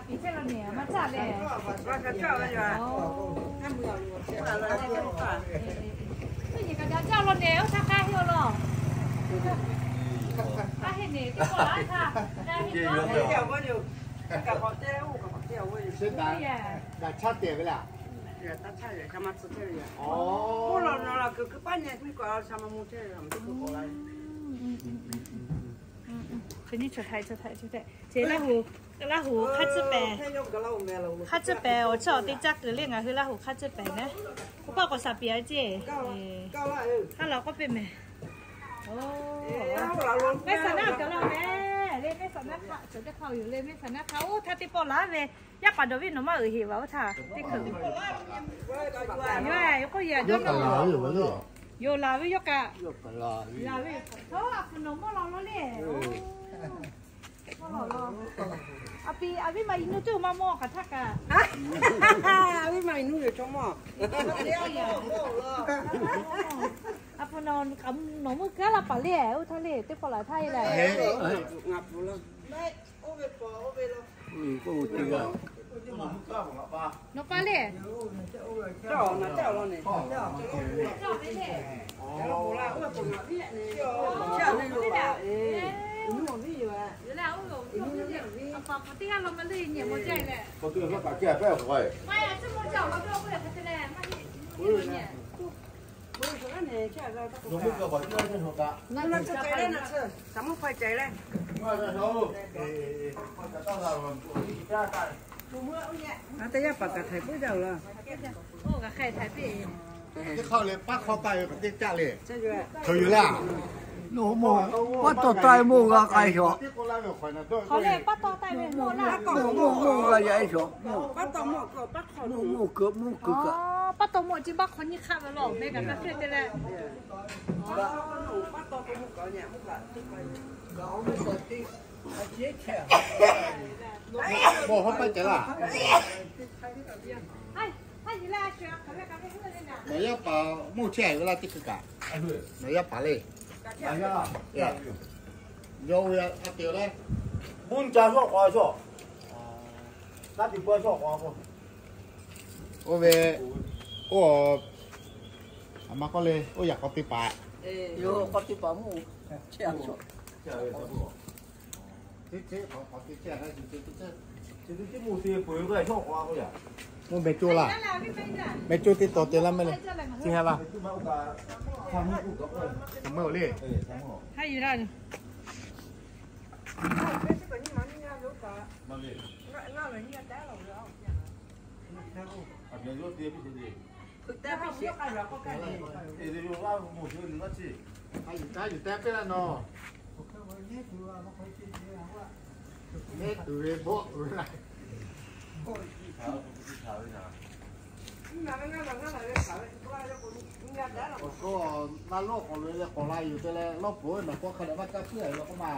Teˇ lo ne, maˇ caˇ le. Teˇ nyi kaꞈ daꞈ jaˇ lo ne, oˇ htaˇ k'aˇ heˆ lo. K'aˇ heˆ ne, teˇ pawˆ laˬ htaˇ. Daꞈ caˇ te ve laˇ. Hk'e nyi chaw htaiˍ, chaw htaiˍ, chaw htaiˍ. Ceˬ Laˇ huˍ, Laˇ huˍ hk'a tcuhˇ pehˍ, hk'a tcuhˇ pehˍ awˬ chawˇ awˬ te caˇ kuiˬ le, ngaˬ hui Laˇ huˍ hk'a tcuhˇ pehˍ naˉ. K'oˆ paˆ k'awꞈ shaˍ piˍ a ceˇ. Haˉ la k'oˆ piˇ mehˍ. Mehˆ saˍ naˆ kaˬ la mehˍ le, mehˆ saˍ naˆ hk'aˆ, cawˬ teˇ hk'aˆ yoˬ le, mehˆ saˍ naˆ hk'aˆ. Oˇ htaˇ teˇ pawˆ laˬ ve, yaˇ paˍ dawˬ viˉ nawˬ maˇ uiˍ heˍ vaˬ oˇ htaˇ teˇ hkui. Yoˬ, k'oˆ yaꞈ jawˇ laˬ ve yoˬ kaꞈ. Laˬ ve yoˬ kaꞈ. Laˬ ve yoˬ. Aˬ hpu nawˬ mawˇ law lo le. Mawˇ law lo. A pi, a viˉ ma i nuˇ teˇ maˇ mawˇ hk'aˬ htaˇ kaꞈ. A viˉ ma i nuˇ yoˬ chaw mawˇ. Aˬ hpu nawˬ, nawˬ meuˇ kaˉ laˇ paˍ le, oˇ htaˇ le, teˇ pawˆ laˬ htaˇ e leh. Nawˬ pa le. Teˇ yaˇ paˍ kaꞈ htaiˍ puiˉ jaˇ laˇ. Teˇ hk'aˇ leh paˉ hk'aw taˆ ve k'awꞈ teˇ caˆ le. Hk'e yoˬ laˇ. Paˉ taw taˆ ve mawˇ g'a k'ai shawˍ. Mawˇ g'a yaꞈ e shawˍ. Mawˇ kuiˬ, mawˇ kuiˬ kaꞈ. Paˉ taw mawˇ chi baˆ hk'aw nyiˇ hk'aˆ ve law, meh kaꞈ kaˇ hk'e te leh. Bon, hawˉ paˇ ceh laˇ. Nawˬ yaˇ paˍ mawˇ chehˇ ve laˇ teˇ hkui kaꞈ. Nawˬ yaˇ paˍ le. Yawˇ ve a te le. Bon ca shawˆ k'aw shawˆ. Naˉ ti pawˇ shawˆ k'aw k'o. Oˇ ve, oˇ, a ma k'oˆ le, oˇ yaꞈ k'aw teˇ paˍ. K'aw teˇ paˍ mawˇ chehˇ a shawˍ. Mawˇ meh coˇ laˇ. Meh coˇ teˇ taw te laˇ meh le. Chi ha laˇ. Meuˇ le. Mehˉ tuˬ ve bawˆ tuˬ ve laˇ. Awˬ hk'aw, na lawˇ k'awꞈ loꞈ e leh k'awꞈ la yoˬ te leh, lawˇ peuˬ ve naˬ k'aw hk'a dehꞈ maˇ kaˇ puiˉ a ve law k'oˆ ma.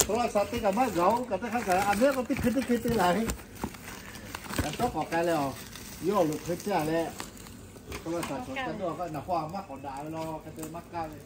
Tawˇ laˇ sha teˇ kaꞈ maˇ gaˬ oˬ, kaꞈ teˇ hk'aˇ kaꞈ a mehˉ k'o teˇ hkui teˇ hkui te laˬ ve. Yaꞈ shawˉ k'awꞈ k'ai leh a, yawˇ loꞈ hk'e te a leh, tawˇ laˇ sha k'awꞈ k'ai naˬ k'aw maˇ k'awꞈ daꞈ ve law hk'e te maˇ kaˇ ve.